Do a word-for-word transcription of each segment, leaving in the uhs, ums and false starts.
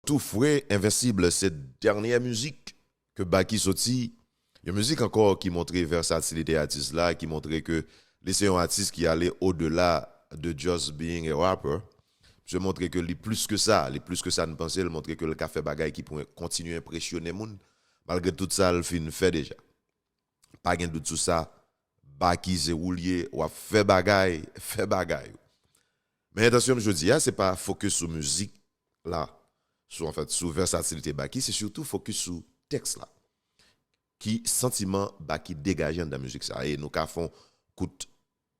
Tou fre, Invincible, se dènyè mizik ke Baky soti. Yon mizik ankò ki montre vèsatilite atis la, ki montre ke li se yon atis ki ale odela de just being a rapper. Misye montre ke li plis ke sa, li plis ke sa n panse, li montre ke l ka fè bagay ki pou kontinye enpresyone moun, malgre tout sa l fin fè deja. Pa gen dout sou sa, Baky se ou l ye, w ap fè bagay, fè bagay. Men entansyon m jodi a, se pa fokis sou mizik la, sou, anfèt, sou vèsatilite Baky, se sitou fokis sou tèks la. Ki santiman Baky degaje anndan mizik sa? E nou ka fè on kout,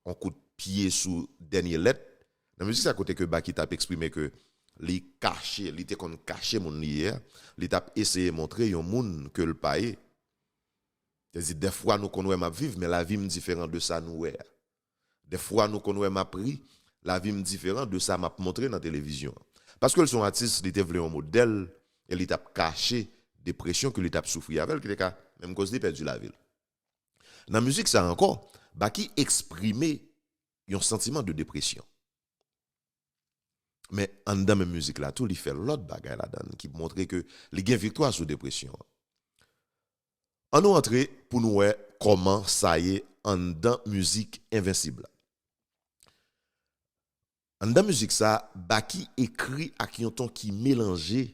on kout pye sou dènye lèt. Nan mizik sa kote ke Baky t ap eksprime ke li kache, li te konn kache moun li ye a, li t ap eseye montre yon moun ke l pa ye. Te di, dèfwa nou konn wè m ap viv, men lavi m diferan de sa nou wè a. Dèfwa nou konn wè m ap ri, lavi m diferan de sa m ap montre nan televizyon an. Paske l se yon atis, li te vle yon modèl, e li t ap kache depresyon ke li t ap soufri avè l, ki te ka menm koz li pèdi lavi l. Nan mizik sa ankò, Baky eksprime yon santiman de depresyon. Men anndan menm mizik la tou, li fè lòt bagay ladan l ki montre ke li gen viktwa sou depresyon an. Ann nou antre pou nou wè kòman sa ye anndan mizik Envensib la. Anndan mizik sa, Baky ekri ak yon ton ki melanje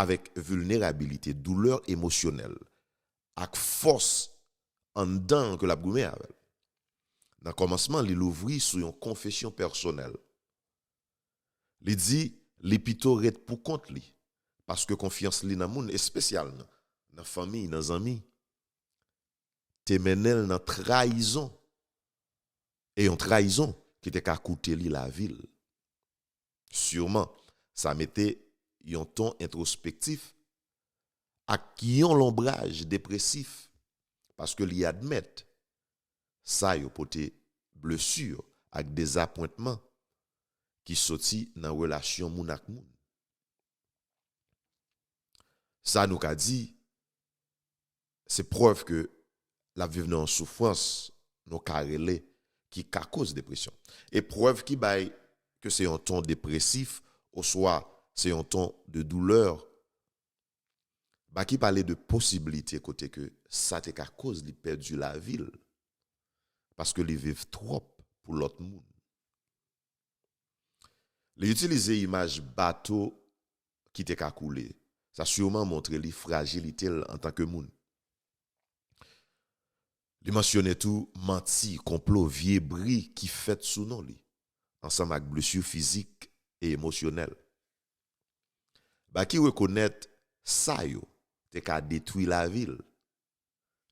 avèk vilnerabilite, doulè emosyonèl, ak fòs anndan ke l ap goumen avè l. Nan kòmansman, li louvri sou yon konfesyon pèsonèl. Li di li pito ret pou kont li, paske konfyans li nan moun, espesyalman nan fanmi, nan zanmi, te mennen l nan trayizon, e yon trayizon ki te ka koute li lavi l. Siman, sa mete yon ton entwospektif ak yon lonbraj depresif, paske li admèt sa yo pote blesi ak dezapwentman ki soti nan relasyon moun ak moun. Sa nou ka di, se prèv ke l ap viv nan yon soufrans nou ka rele, ki ka koz depresyon. E prèv ki bay ke se yon ton depresif oswa se yon ton de doulè, Baky pale de posiblite kote ke sa te ka koz li pèdi lavi l, paske li viv twòp pou lòt moun. Li itilize imaj bato ki te ka koule. Sa siman montre li frajilite l antanke moun. Li mansyone tou manti, konplo, vye bri ki fèt sou non li, ansanm ak blesi fizik e emosyonèl. Baky rekonèt sa yo te ka detwi lavi l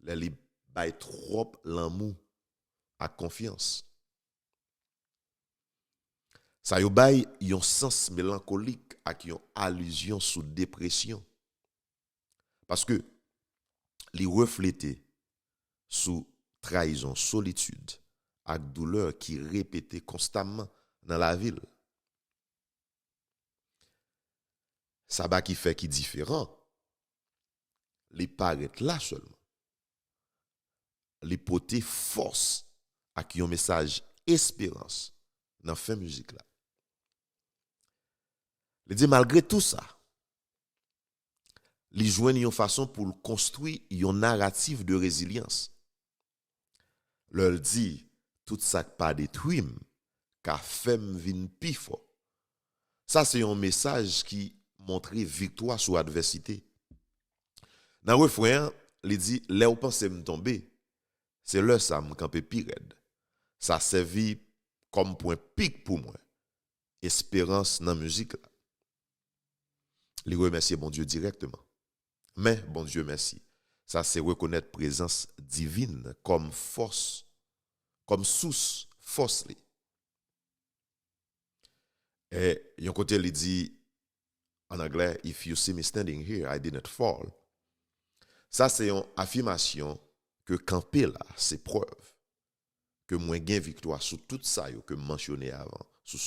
lè li bay twòp lanmou ak konfyans. Sa yo bay yon sans melankolik ak yon alizyon sou depresyon. Paske li reflete sou trayizon, solitid ak doulè ki repete konstamman nan lavi l. Sa Baky fè ki diferan, li pa ret la sèlman. Li pote fòs ak yon mesaj esperans nan fen mizik la. Li di malgre tou sa, li jwenn yon fason pou l konstwi yon naratif de rezilyans. Lè l di, tout sa k pa detwi m ka fè m vin pi fò. Sa se yon mesaj ki montre viktwa sou advèsite. Nan refren an, li di, lè w panse m tonbe, se lè sa m kanpe pi rèd. Sa sèvi kòm pwen pik pou mwen. Esperans nan mizik la. Li remèsye Bondye dirèkteman. Men, Bondye mèsi. Sa se rekonèt prezans divin kòm fòs, kòm sous fòs li. E yon kote li di, an anglè, if you see me standing here, I didn't fall. Sa se yon afimasyon ke kanpe la, se prèv ke mwen gen viktwa sou tout sa yo ke m mansyone avan, sou,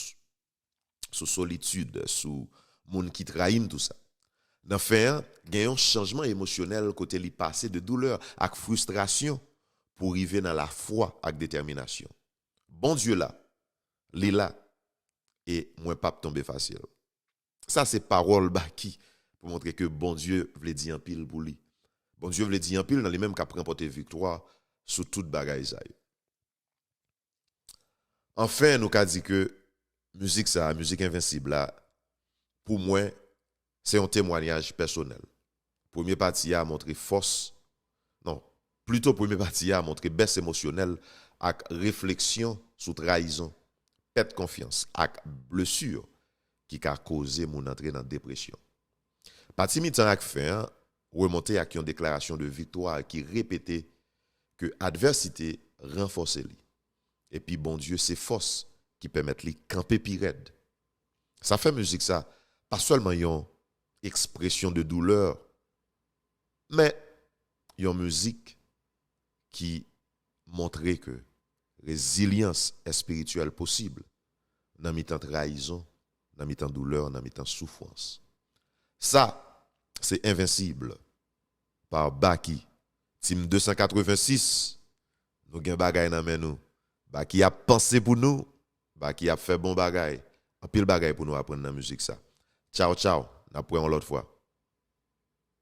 sou solitid, sou moun ki trayi m, tou sa. Nan fen an, gen yon chanjman emosyonèl kote li pase de doulè ak fristrasyon pou rive nan lafwa ak detèminasyon. Bondye la, li la, e mwen p ap tonbe fasil. Sa se pawòl Baky pou montre ke Bondye vle di anpil pou li. Bondye vle di anpil nan li menm k ap ranpòte viktwa sou tout bagay sa yo. Anfen, nou ka di ke mizik sa a, mizik Envensib la, pou mwen, se yon temwayaj pèsonèl. Premye pati a montre fòs, non, plito premye pati a montre bès emosyonèl ak refleksyon sou trayizon, pèt konfyans ak blesi ki ka koze moun antre nan depresyon. Pati mitan ak fen an remonte ak yon deklarasyon de viktwa ki repete ke advèsite ranfòse li. Epi Bondye se fòs ki pèmèt li kanpe pi rèd. Sa fè mizik sa pa sèlman yon ekspresyon de doulè, men yon mizik ki montre ke rezilyans espirityèl posib nan mitan trayizon, nan mitan doulè, nan mitan soufrans. Sa, se Envensib pa Baky. Team de san katrevensis, nou gen bagay nan men nou. Baky ap panse pou nou, Baky ap fè bon bagay. Anpil bagay pou nou aprann nan mizik sa. Tchaw, tchaw, n ap wè yon lòt fwa.